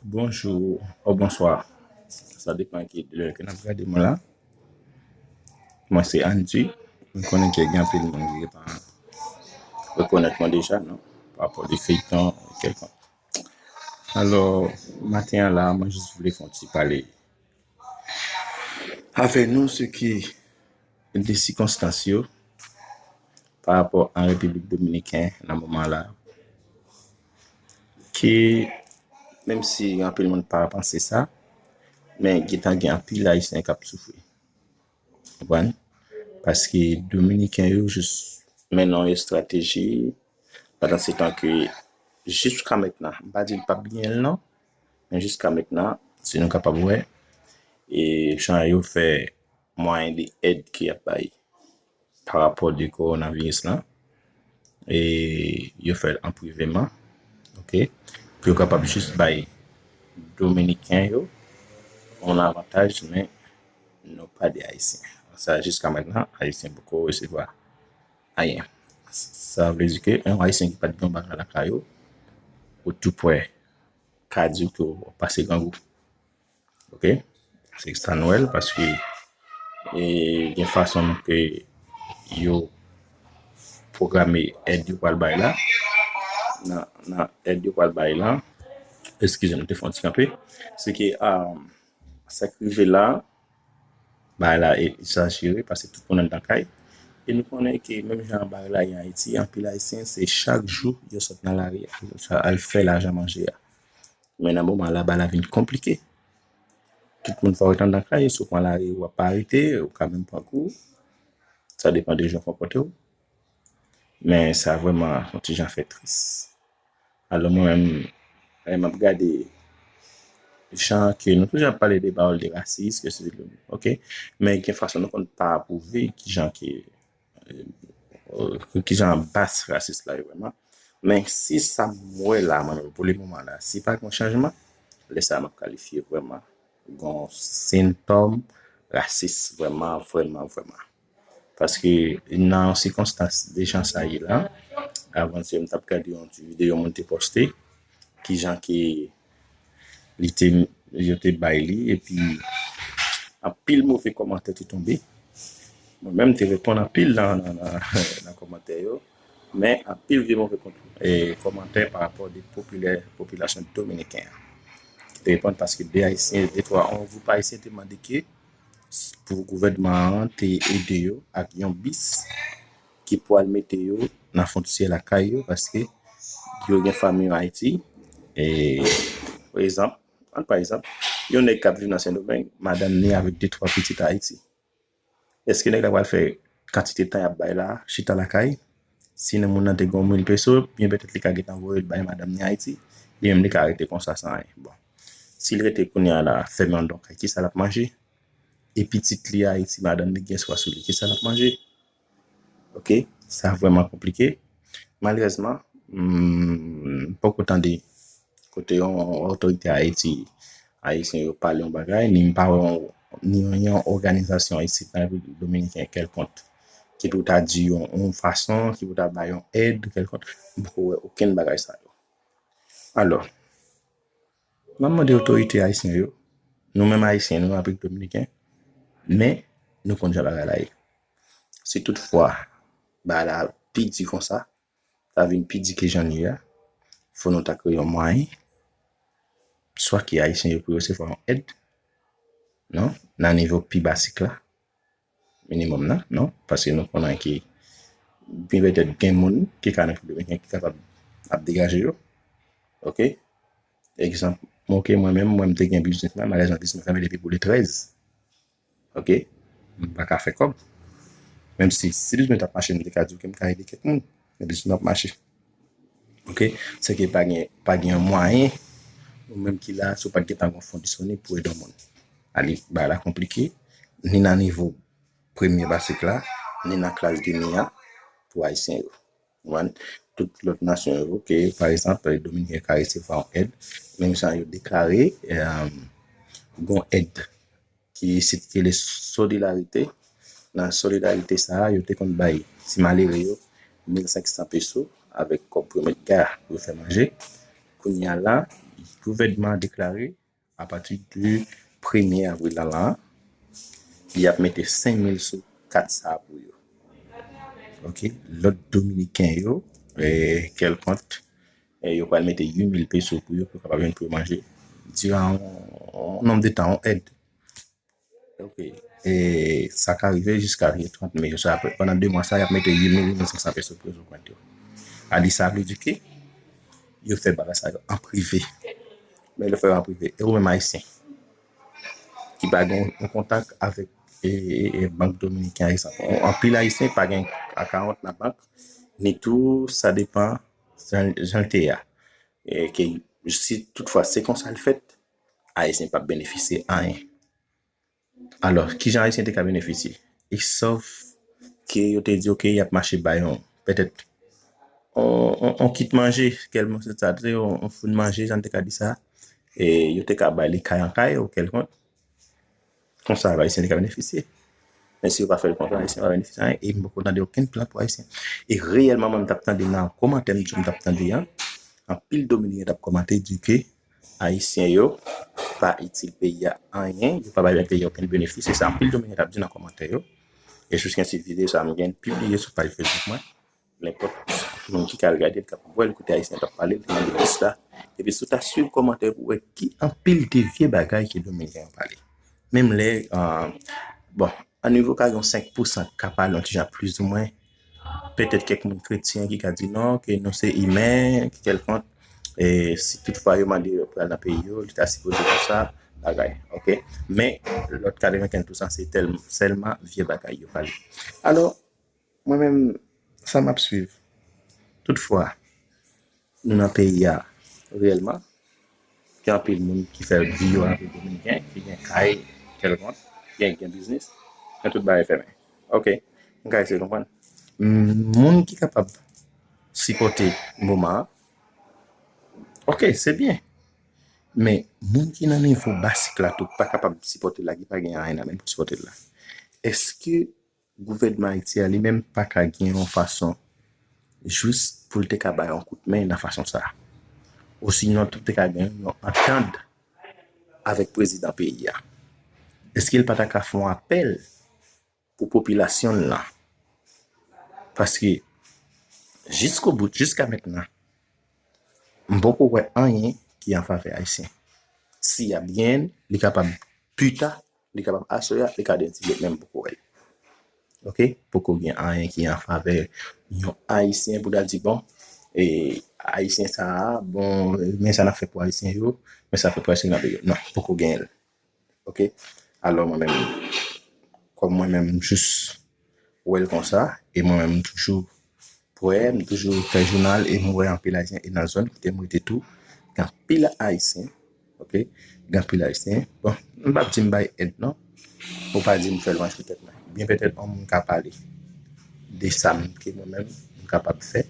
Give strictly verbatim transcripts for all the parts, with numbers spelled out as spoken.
Bonjou ou bonswa. Sa depann ki lè ke n ap gade mwen la. Mwen se Andy. Mwen konnen ke gen anpil moun ki gentan rekonèt mwen deja, non? Pa rapò de feyton kèlkonk. Alò, maten an la, mwen jis vle fè yon ti pale avè nou sou ki de sikonstans yo pa rapò a Repiblik Dominiken nan moman la, ki, menm si anpil moun pa panse sa, men gentan gen anpil Ayisyen k ap soufri. Konprann? Paske Dominiken yo jis mennen yon estrateji, pandan se tan ke jiska mentnan, m pa di l p ap byen l non, men jiska mentnan, si nou kapab wè, e jan yo fè mwayen de èd ke y ap bay pa rapò de kowonaviris lan, e yo fè l an priveman, oke, pou yo kapab jis bay Dominiken yo yon avantaj, men non pa de Ayisyen. Sa, jiska mentnan, Ayisyen poko resevwa anyen. Sa vle di ke yon Ayisyen ki pa t gen yon bagay lakay yo, ou tou prè ka di w ke w pase grangou. Oke? Se sa nou wè l, paske e, gen fason ke yo pwograme èd yo pral bay la. Nan, nan èd yo pral bay la, eskize m, m te fè yon ti kanpe. Se ke, um, sa k rive la, bagay la egzajere, paske tout moun anndan kay. E nou konnen ke menm jan bagay la ye Ayiti, anpil Ayisyen, se chak jou yo sot nan lari al, al fè lajan manje a. Men nan moman la, bagay la vin konplike. Tout moun fò ret anndan kay, si w pran lari, w ap arete, ou ka menm pran kou. Sa depann de jan w konpòte w. Men sa vrèman yon ti jan fè tris. Alò mwen menm, lè m ap gade jan ke nou toujou ap pale de pawòl de rasis, ke se, oke, men gen fason nou konn pa apwouve kijan ke, eh, kijan bas rasis la ye vrèman. Men si sa m wè la, mwen menm, pou le moman la, si pa gen chanjman, lè sa a m ap kalifye vrèman gen yon sentòm rasis vrèman, vrèman, vrèman. Paske nan yon sikonstans de jan sa ye la, avan yè m t ap gade yon ti videyo moun te poste, kijan ke li te, yo te bay li, epi anpil move kòmantè te tonbe. Mwen menm te reponn anpil nan, nan, nan, nan kòmantè yo, men anpil vye move kont-, e, kòmantè pa rapò de popilè, popilasyon dominiken an. Ki te reponn paske de Ayisyen, de twa, yon gwoup Ayisyen te mande ke pou gouvènman an te ede yo ak yon bis ki pou al mete yo nan fwontyè lakay yo, paske yo gen fanmi yo Ayiti. E, pa egzanp, ann pa egzanp, yon nèg k ap viv nan Sendomeng, madanm ni avèk de twa pitit Ayiti. Èske nèg la pral fè kantite tan y ap bay la, chita lakay? Si nan moun nan te gen yon mil peso, byen petèt li ka gentan voye l bay madanm ni Ayiti, li menm li ka rete konsa san anyen. Bon. Si l rete kounye a la, fèmen anndan kay, kisa l ap manje? E pitit li Ayiti, madanm li gen swa sou li, kisa l ap manje? Oke, sa vrèman konplike. Malerezman, m poko tande kote yon otorite Ayiti, Ayisyen yo pale yon bagay, ni m pa wè yon, ni yon, yon òganizasyon isit nan Repiblik Dominiken kèlkonk ki pou ta di yon, yon fason, ki pou ta bay yon èd kèlkonk. M poko wè okenn bagay sa yo. Alò, m ap mande otorite ayisyen yo, nou menm Ayisyen, nou Repiblik Dominiken, men nou konn jan bagay la ye. Si toutfwa bagay la pi di konsa, ta vin pi di ke jan l ye a, fò nou ta kreye yon mwayen, swa ke Ayisyen yo pou yo resevwa yon èd, non, nan nivo pi basik la, minimòm nan, non, paske nou konnen ke byen petèt gen moun ki ka nan pwoblèm, gen ki kapab ap degaje yo, oke? Egzanp, oke, mwen menm, mwen m te gen biznis mwen, malerezman biznis mwen fèmen depi pou le trèz. Oke? M pa ka fè kòb. Menm si, si biznis mwen t ap mache, m te ka di w ke m ka ede kèk moun. Men biznis mwen ap mache. Oke? Se ke pa gen, pa gen yon mwayen, ou menm ki la, si w pa t gentan gen yon fon disponib pou ede yon moun. Ali, bagay la konplike, ni nan nivo premye basik la, ni nan klas de mi a, pou Ayisyen yo. Konprann? Tout lòt nasyon yo, ke, pa egzanp, Dominiken ka resevwa yon èd, menm jan yo deklare, eh, gon èd ki isit ki rele solidarite. Nan solidarite sa a, yo te konn bay ti malere yo mil senk san peso avèk kòb pou yo mèt ga pou yo fè manje. Kounye a la, gouvènman an deklare, apati de premye avril la, la, y ap mete senk mil sou kat sa a pou yo. Ok, lòt dominiken yo, eh, kèlkont, eh, yo pral mete uit mil peso pou yo, pou yo kapab jwenn pou yo manje. Diran yon, yon nonb de tan, yon èd. Ok, e sa ka rive jiska trant me. Sa, pandan de mwa sa, y ap mete uit mil, uit mil senk san peso pou yo sou kont yo. A di sa vle di ke yo fè bagay sa yo an prive. Men yo fè yo an prive. E ou menm Ayisyen ki pa gen yon kontak avèk, e, e, e, Bank Dominiken, egzanp. Anpil Ayisyen pa gen akawont nan bank, ni tou sa depan jan, jan l te ye a. E ke si toutfwa se konsa l fèt, Ayisyen p ap benefisye anyen. Alò, kijan Ayisyen te ka benefisye? E sòf ke yo te di, ok, y ap mache bay yon, petèt, on, on, on kit manje, kèlman se sa, te yon, on foun manje, jan te ka di sa, e yo te ka bay li kay an kay ou kèlkont. Konsa, Ayisyen te ka benefisye. Men si yo pa fè l konsa, Ayisyen pa benefisye anyen, e m poko tande okenn plan pou Ayisyen. E reyèlman, mwen, m t ap tande nan kòmantè, m t ap tande an, anpil Dominiken t ap kòmante, di ke Ayisyen yo pa itil peyi a anyen, yo pa bay peyi a okenn benefis, e sa anpil Dominiken t ap di nan kòmantè yo. E jiska se videyo sa a m gen pibliye sou paj Facebook mwen. Nenpòt moun ki ka al gade l, kapab wè l kote Ayisyen t ap pale, li mande lis la. Epi si w ta swiv kòmantè pou wè ki anpil de vye bagay ke Dominiken yo pale. Menm lè, ah, bon, an nivo ka gen senk pousan k ka pale yon ti jan plizoumwen, petèt kèk moun kretyen ki ka di non, ke nou se imen, ki kèlkont, e si toutfwa yo mande yo pral nan peyi yo, li ta sipoze konsa, bagay, ok? Men, lòt katrevenkenz pousan se tèl, sèlman vye bagay yo pale. Alò, mwen menm, sa m ap swiv. Toutfwa, nou nan peyi a, reyèlman, gen anpil moun ki fè vi yo anpil Dominiken, ki gen kay kèlkont, ki gen, gen biznis, men tout bagay fèmen. Ok, m ka eseye konprann. M, moun ki kapab sipòte moman an, ok, se byen. Men, moun ki nan nivo basik la tou pa kapab sipòte l la, ki pa gen anyen nan men pou sipòte l la. Èske gouvènman Ayiti a li menm pa ka gen yon fason jis pou l te ka bay yon kout men nan fason sa a? Osinon, tou te ka gen yon antant avèk prezidan peyi a? Èske l pa ta ka fè yon apèl pou popilasyon l lan? Paske, jiskobout, jiska mentnan, m poko wè anyen ki an favè Ayisyen. Si y ap genyen l, li kapab pita, li kapab aswè a, li ka demen, men m poko wè l. Ok? Poko gen anyen ki an favè yon Ayisyen pou ta di, bon, e, Ayisyen sa a, bon, men sa n ap fè pou Ayisyen yo, men sa fè pou Ayisyen nan peyi yo. Non, poko genyen l. Ok? Alò, mwen menm, kòm mwen menm, m jis wè l konsa, e mwen menm, m toujou prè, m toujou fè jounal, e m wè anpil Ayisyen, e nan zòn kote m rete tou, gen anpil Ayisyen, ok? Gen anpil Ayisyen. Bon, m p ap di m bay èd, non. Ou pa di m fè lwanj pou tèt mwen. Byen petèt, yon moun ka pale de sa m, ke mwen menm, m kapab fè,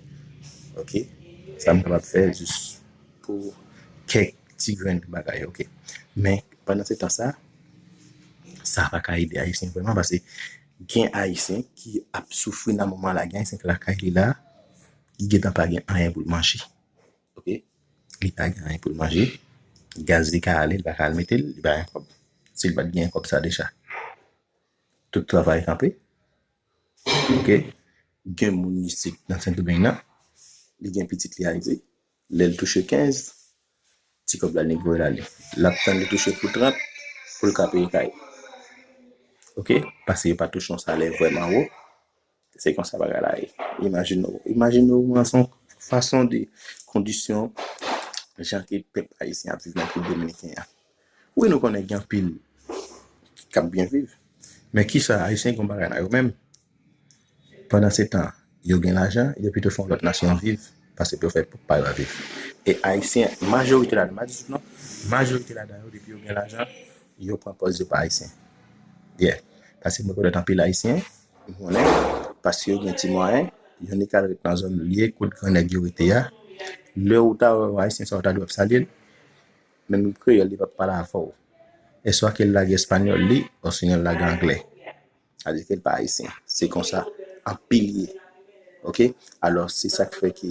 ok? Sa m kapab fè, jis pou kèk ti grenn bagay, ok? Men, pandan se tan sa, sa pa ka ede Ayisyen vrèman, paske gen Ayisyen ki ap soufri nan moman la, gen Ayisyen ki lakay li la, li gentan pa gen anyen pou l manje. Ok? Li pa gen anyen pou l manje. Gaz li ka ale, li pa ka al mete l, li pa gen kòb. Si l pa t gen kòb sa deja, tout travay kanpe. Ok? Gen moun isit nan Sendomeng nan, li gen pitit li Ayiti, lè l touche kenz, ti kòb la li voye l ale. L ap tann li touche pou trant pou l ka peye kay. Ok? Paske yo pa touche yon salè vrèman wo. Se konsa bagay la ye. Imajine w. Imajine w, mwen, se yon fason de kondisyon jan ke pèp ayisyen ap viv nan Repiblik Dominiken an. Wi, nou konnen gen anpil k ap byen viv. Men kisa Ayisyen gen bagay nan yo menm? Pandan se tan, yo gen lajan, yo pito fè yon lòt nasyon viv, pase pou yo fè pa yo a viv. E Ayisyen, majorite ladan, m pa di tout non, majorite ladan yo, depi yo gen lajan, yo pran pòz yo pa Ayisyen. Yeah. Pase mwen konèt anpil Ayisyen, m konnen, pase yo gen ti mwayen, yo ni ka al ret nan zòn li ye, kot gran nèg yo rete a. Lè ou ta wè Ayisyen sa, ou ta dwe ap salye l, menm kreyòl, li p ap pale avè w. E swa ke l lage espanyòl li, osinon l lage anglè. Sa di ke l pa ayisyen. Se konsa anpil ye. Ok? Alò, se sa k fè ke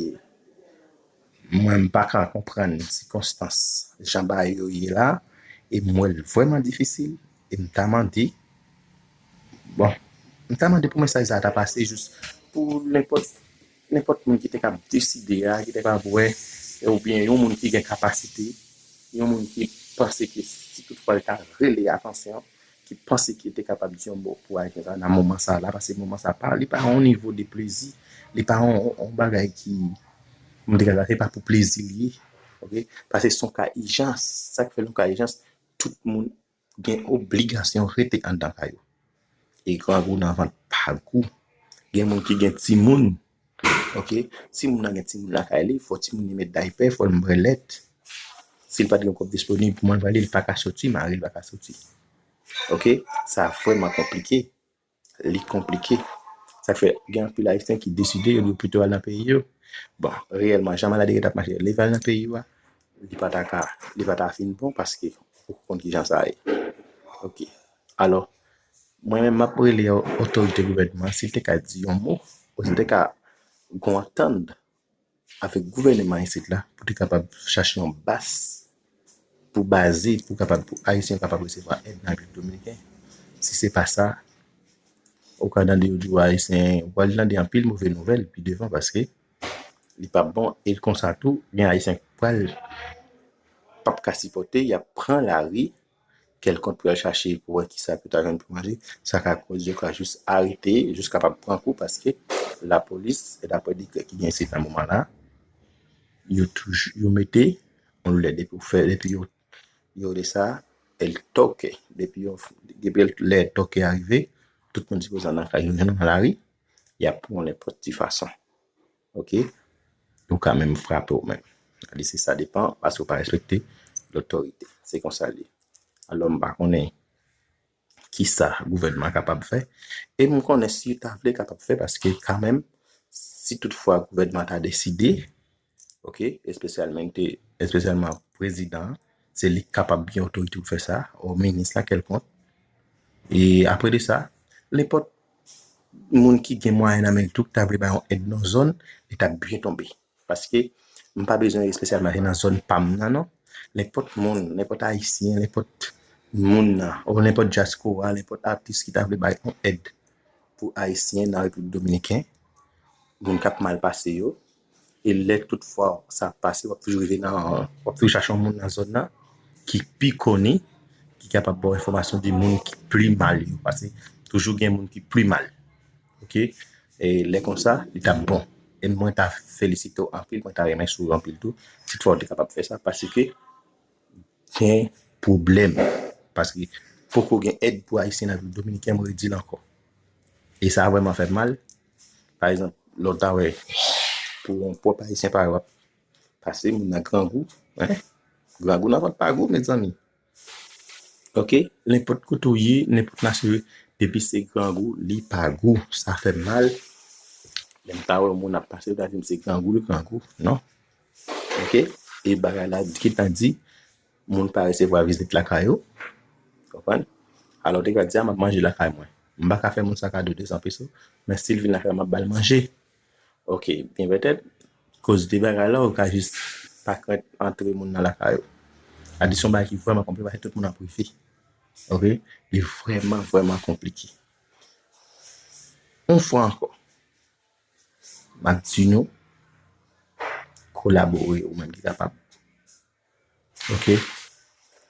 mwen m pa ka konprann sikonstans jan bagay yo ye la, e m wè l vrèman difisil, e m ta mande, bon, m ta mande pou mesaj sa ta pase jis pou nenpòt, nenpòt moun ki te kab deside a, ki te kab wè, oubyen yon moun ki gen kapasite, yon moun ki panse ke si toutfwa l ta rele atansyon, ki panse ke te kapab di yon mo pou Ayisyen sa nan moman sa la, paske moman sa pa, li pa yon nivo de plezi, li pa yon, yon bagay ki, m te ka di, se pa pou plezi li ye, ok? Paske se yon ka ijans, sa k fè l yon ka ijans, tout moun gen obligasyon rete anndan kay yo. E grangou nan vant pa gou. Gen moun ki gen timoun, ok? Timoun nan gen timoun lakay li, fò timoun li met daypè, fò l branlèt. Si l pa t gen kòb disponib pou mwen pale, li pa ka soti, mari l pa ka soti. Ok? Sa vrèman konplike. Li konplike. Sa fè gen anpil Ayisyen ki deside yo dwe pito al nan peyi yo. Bon, reyèlman, jan maladi yo t ap mache, leve al nan peyi yo a, li pa ta ka, li pa ta fin bon paske ou konn kijan sa ye. Ok. Alò, mwen menm m ap rele otorite gouvènman an, si l te ka di yon mo, ou si l te ka gon antant avèk gouvènman isit la pou te kapab chache yon baz pou baze, pou kapab, pou Ayisyen yo kapab resevwa èd nan Repiblik Dominiken. Si se pa sa, ou ka tande yo di w Ayisyen, ou pral tande anpil move nouvèl pi devan paske li p ap bon. E konsa tou, gen Ayisyen k pral p ap ka sipòte, y ap pran lari kèlkonk pou y al chache pou wè kisa pou ta jwenn pou manje. Sa ka koz yo ka jis arete, jis kapab pran kou paske lapolis, e daprè dekrè ki gen isit nan moman la, yo toujou, yo mete yon lè depi w fè, depi yo, yo de sa, el toque, depi yo, depi lè toque arive, tout moun sipoze nan kay yo, jwenn nan lari, y ap pran w nenpòt ti fason. Ok? Ou ka menm frape w menm. Li se sa depan, paske w pa respekte lotorite. Se konsa l ye. Alò, m pa konnen kisa gouvènman kapab fè. E m konnen si yo ta vle kapab fè, paske kanmenm, si toutfwa gouvènman ta deside, ok, espesyalman, espesyalman prezidan an, se li k kapab gen otorite pou fè sa, ou minis la kèlkonk. E apre de sa, nenpòt moun ki gen mwayen nan men l tou, ki ta vle bay yon èd nan zòn, li t ap byen tonbe. Paske m pa bezwen espesyalman se nan zòn pa m nan, non. Nenpòt moun, nenpòt Ayisyen, nenpòt moun nan, ou nenpòt dyaspora, nenpòt atis ki ta vle bay yon èd pou Ayisyen nan Repiblik Dominiken, moun k ap mal pase yo, e lè tout fwa sa ap pase, w ap toujou rive nan, w ap toujou chache yon moun nan zòn nan ki pi koni, ki kapab ba w enfòmasyon de moun ki pli mal yo. Paske toujou gen moun ki pli mal. Ok? E lè konsa, li t ap bon. E mwen ta felisite w anpil, mwen ta remèsye w anpil tou, si toutefois w te kapab fè sa, paske gen pwoblèm. Paske poko gen èd pou Ayisyen nan Repiblik Dominiken, mwen redi l ankò. E sa vrèman fè m mal. Pa egzanp, lè w ta wè, pou yon pwòp Ayisyen parèy w ap pase, moun nan grangou, hein? Grangou nan vant pa gou, mezanmi. Ok? Nenpòt kote w ye, nenpòt nasyon w ye, depi se grangou, li pa gou. Sa fè m mal. Lè m ta wè yon moun ap pase, yo ta di m se grangou, li grangou. Non. Ok? E bagay la, gentan di, moun pa resevwa vizit lakay yo. Konprann? Alò, te ka di, a, m ap manje lakay mwen. M pa ka fè moun sa kado de san peso, men si l vin lakay mwen, m ap ba l manje. Ok, byen petèt, koz de bagay la, ou ka jis pa krent antre moun nan lakay ou. Sa di se yon bagay ki vrèman konplike, paske tout moun ap rive. Ok? Li vrèman, vrèman konplike. Yon fwa ankò, m ap di nou, kolabore ou menm ki kapab. Ok?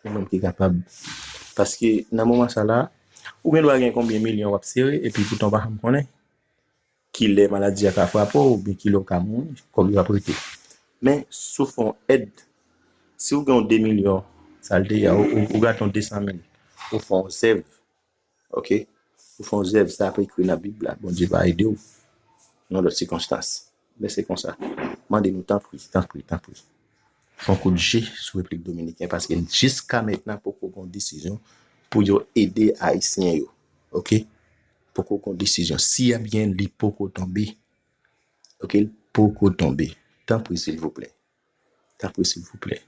Ou menm ki kapab. Paske nan moman sa la, ou gen dwa gen konbyen milyon w ap sere, epi poutan w pa janm konnen kilè maladi a ka frape w, oubyen kilè w ka mouri, kòb yo ap rete. Men, si w fè yon èd, si w gen yon de milyon, sa l te ye a, ou, ou, ou gate yon de san mil, ou fè yon zèv, ok? Ou fè yon zèv, sa ap ekri nan Bib la, Bondye va ede w nan lòt sikonstans. Men se konsa. Mande nou, tanpri, tanpri, tanpri. Fè yon kout je sou Repiblik Dominiken, paske jiska mentnan poko gon desizyon pou yo ede Ayisyen yo. Ok? Poko gon desizyon. Si y a byen, li poko tonbe. Ok? Li poko tonbe. Tanpri, silvouplè. Tanpri, silvouplè.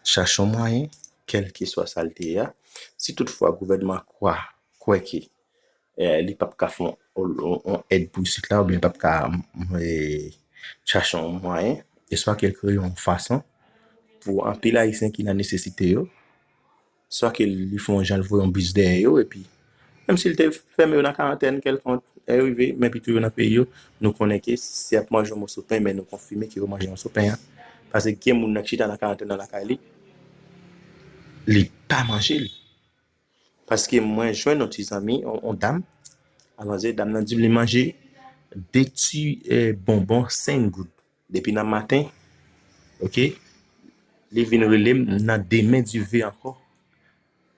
Chache yon mwayen, kèlkeswa sa l te ye a. Si toutfwa gouvènman kwè, kwè ke eh, li p ap ka fè yon, yon, yon èd pou isit la, oubyen li p ap ka, eh, chache yon mwayen, E swa ke l kreye yon fason pou anpil Ayisyen ki nan nesesite yo, swa ke li fè yon jan l voye yon bis dèyè yo, epi menm si l te fèmen yo nan karantèn kèlkonk, lè yo rive, men pito yo nan peyi yo, nou konnen ke si y ap manje yon moso pen, men nou konfime ke yo manje yon moso pen an. Paske gen moun nan ki chita nan karantèn nan lakay li, li pa manje l. Paske mwen jwenn yon ti zanmi, yon, yon dam, avanse, dam nan di m li manje de ti eh, bonbon senk goud. Depi nan maten, oke, li vin rele m nan demen dive ankò,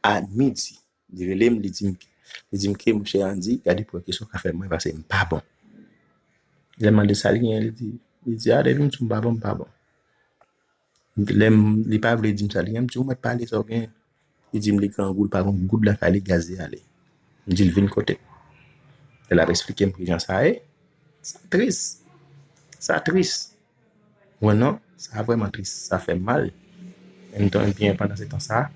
a midi. Li rele m, li di m, li di m ke, monchè Andy, gade pou wè kisa w ka fè mwen, paske m pa bon. Lè m mande sa l genyen, li di, li di, a, depi m di w m pa bon, m pa bon. Lè m, li pa vle di m sa l genyen, m di, ou mèt pale sa w genyen. Li di m li grangou, li pa gen goud lakay li, gaz li ale. M di l vin kote m. Lè l ap eksplike m kijan sa ye, sa tris. Sa tris. Ou wè non, sa vrèman tris, sa fè m mal. Menm tan byen pandan se tan sa,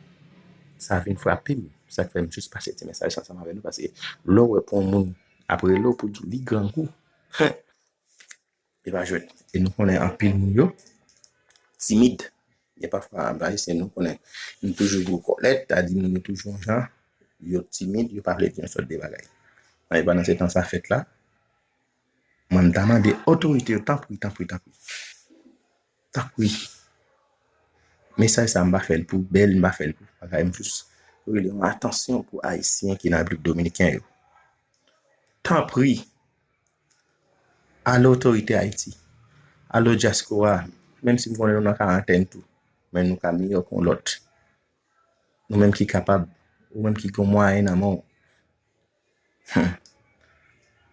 sa vin frape m. Sa k fè m jis pase ti mesaj sa ansanm avè nou, paske lè w wè pou yon moun ap rele w pou di w li grangou, e pa jwèt. E nou konnen anpil moun yo timid. Gen pafwa Ayisyen nou konnen, nou toujou gwo kòlèt, ta di moun yo toujou yon jan, yo timid, yo pa vle di yon sòt de bagay. E pandan se tan sa fèt la, mwen m ta mande otorite yo, tanpri, tanpri, tanpri. Tanpri. Mesaj sa m pa fè l pou bèl, m pa fè l pou bagay, m jis rele yon atansyon pou Ayisyen ki nan Repiblik Dominiken yo. Tanpri, ale otorite Ayiti, ale dyaspora, menm si m konnen nou nan karantèn tou, men nou ka miyò ke yon lòt. Nou menm ki kapab, ou menm ki gen mwayen nan men w, hmm.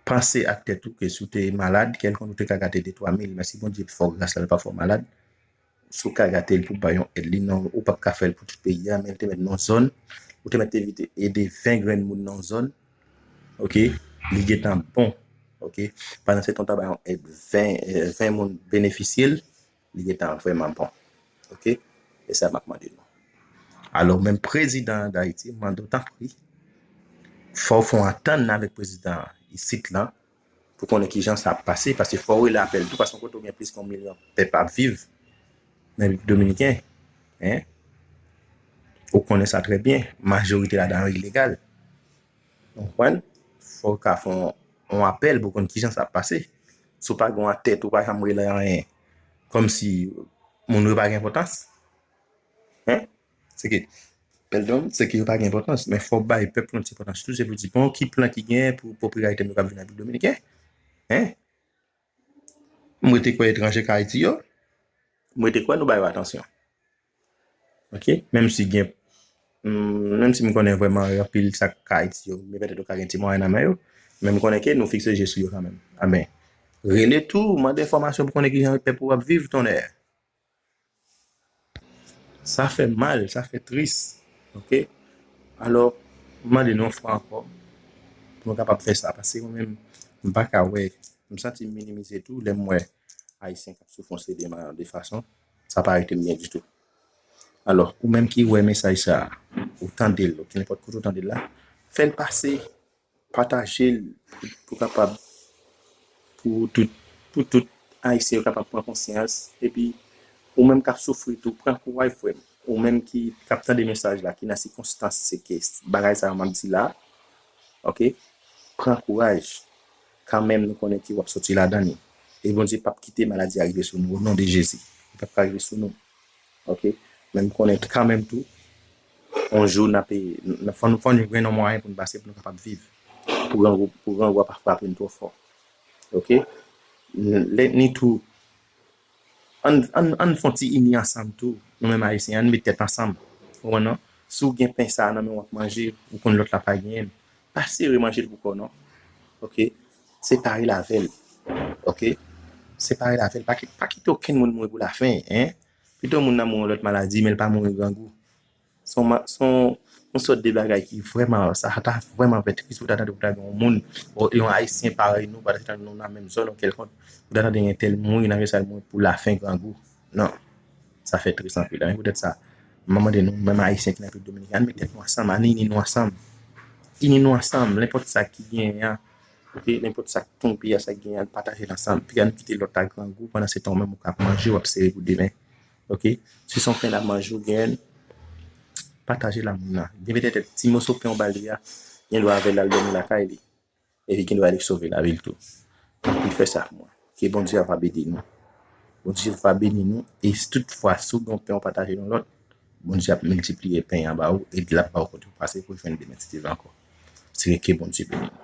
Panse ak tèt ou ke si w te malad, kèlkonk ou te ka gate de twa mil, men si Bondye fè w gras la, l pa fè w malad, si w ka gate l pou bay yon èd, li non, ou p ap ka fè l pou tout peyi a, men l te mèt nan yon zòn, ou te mèt evite ede ven grenn moun nan yon zòn, oke, li gentan bon, oke. Pandan se tan w ta bay yon èd ven, eh, ven moun benefisye l, li gentan vrèman bon, oke. E sa m ap mande nou. Alò, menm prezidan Dayiti, m mande w tanpri, fò w fè yon antann avèk prezidan isit lan, pou konnen kijan sa ap pase, paske fò w rele apèl tou, paske yon kote w gen plis ke yon milyon pèp ap viv nan Repiblik Dominiken, en, ou konnen sa trè byen, majorite ladan yo ilegal. Ou konprann? Fò w ka fè yon, yon apèl pou w konn kijan sa ap pase. Si w pa gen yon antèt, ou pa janm rele anyen, kòmsi moun yo pa gen enpòtans. En? Se ke, pèdon, se ke yo pa gen enpòtans, men fò w bay pèp yon ti enpòtans tou, se pou di, bon, ki plan ki genyen pou pwopriyalite m yo k ap vin nan Repiblik Dominiken? En? M rete kwè etranje ka Ayiti yo, m rete kwè nou ba yo atansyon. Oke? Menm si gen, mm, menm si m konnen vrèman anpil sa k ka Ayiti yo, men petèt yo ka gen ti mwayen nan men yo, men m konnen ke nou fikse je sou yo kanmenm. Amen. Rele tou, mande enfòmasyon pou konnen kijan pèp ou ap viv, tonnè. Sa fè mal, sa fè tris. Oke? Alò, m mande nou yon fwa ankò pou nou kapab fè sa. Paske mwen menm, m pa ka wè, m santi m minimize tou lè m wè Ayisyen k ap soufri yon seri de, de fason. Sa pa rete m byen ditou. Alò, ou menm ki wè mesaj sa a, ou tande l, oke, nenpòt kote ou tande l la, fè l pase, pataje l pou, pou kapab, pou tout, pou tout Ayisyen yo kapab pran konsyans. Epi, ou menm k ap soufri tou, pran kouraj, frè m. Ou menm ki, k ap tande mesaj la, ki nan sikonstans se ke bagay sa yo m ap di la, oke? Pran kouraj. Kanmenm, nou konnen ke w ap soti ladan li. E Bondye p ap kite maladi a rive sou nou, o non de Jezi. Li p ap ka rive sou nou. Oke? Men m konnen kanmenm tou, yon jou n ap, n ap, fò nou, fò nou jwenn yon mwayen pou nou pase, pou nou kapab viv. Pou grangou, pou grangou a pa frape n twò fò. Oke? N-, lè, ni tou, ann, ann, ann fè yon ti ini ansanm tou. Nou menm Ayisyen, ann met tèt ansanm. Ou konprann, non? Si w gen pen sa a nan men w ap manje, ou konn lòt la pa genyen l, pa sere manje l pou kò w, non. Oke? Separe l avè l. Oke? Separe l avè l. Pa ki-, pa kite okenn moun mouri pou lafen, en. Pito moun nan mouri yon lòt maladi, men l pa mouri grangou. Se yon ma-, se yon, yon sòt de bagay ki vrèman, sa ta vrèman fè tris pou ta tande pou ta gen yon moun, o, yon Ayisyen parèy nou, pou ta tande nou nan menm zòn, yon kèlkonk, pou ta tande yon entèl mouri, nan sa l mouri pou lafen grangou. Non. Sa fè tris anpil. Men poutèt sa, m ap mande nou, menm Ayisyen ki nan Repiblik Dominikèn, ann met tèt nou ansanm, ann ini nou ansanm. Ini nou ansanm, nenpòt sa ki genyen an, Ok, nenpòt sa k tonbe a, sa k genyen, al pataje l ansanm. Piga nou kite lòt la grangou, pandan se tan ou menm ou ka ap manje, w ap sere pou demen. Ok, si se yon pen n ap manje, ou genyen, pataje l ak moun nan. Gen petèt ti moso pen ou ba li a, gen dwa avè l al dòmi lakay li. Epi gen dwa li sove lavi l tou. Anpil fè sa pou mwen. Ke Bondye ap ede nou. Bondye va beni nou. E si tout fwa, si w gen yon pen, w pataje yon lòt, Bondye ap miltipliye pen an ba ou, e l ap ba ou kote w pase pou jwenn demen ti devan ankò. Se ke Bondye beni nou.